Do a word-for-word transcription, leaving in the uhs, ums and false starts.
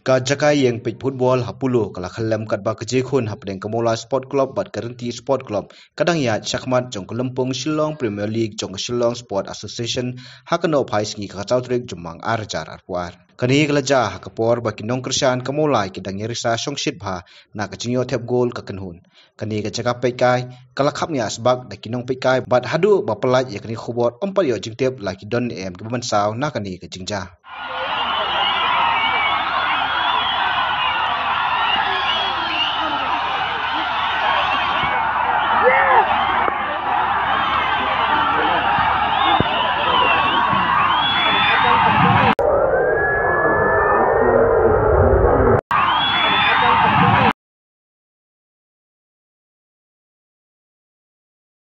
Ka jaka ïeng peit football ha Polo ka la khyllem katba ka jingkhun hapdeng ka Mawlai Sport Club bad ka Rynti Sport Club ka dang ïaid shakhmat jong ka lympung Shillong Premier League jong ka Shillong Sport Association ha ka nongpynsngi ka saw tarik Jymmang ar hajar arphew ar. Kane ka la jia ha ka por ba ki nongkyrshan ka Mawlai ki dang ïa risa shongshit bha na ka jingïoh thep gol ka kynhun. Kane ka jaka peitkai ka la khapngiah sbak da ki nongpeitkai bad haduh ba pyllait ïa kane ka khubor ym pat ïoh jingtip la ki don ne em kiba mynsaw na kane ka jingjia.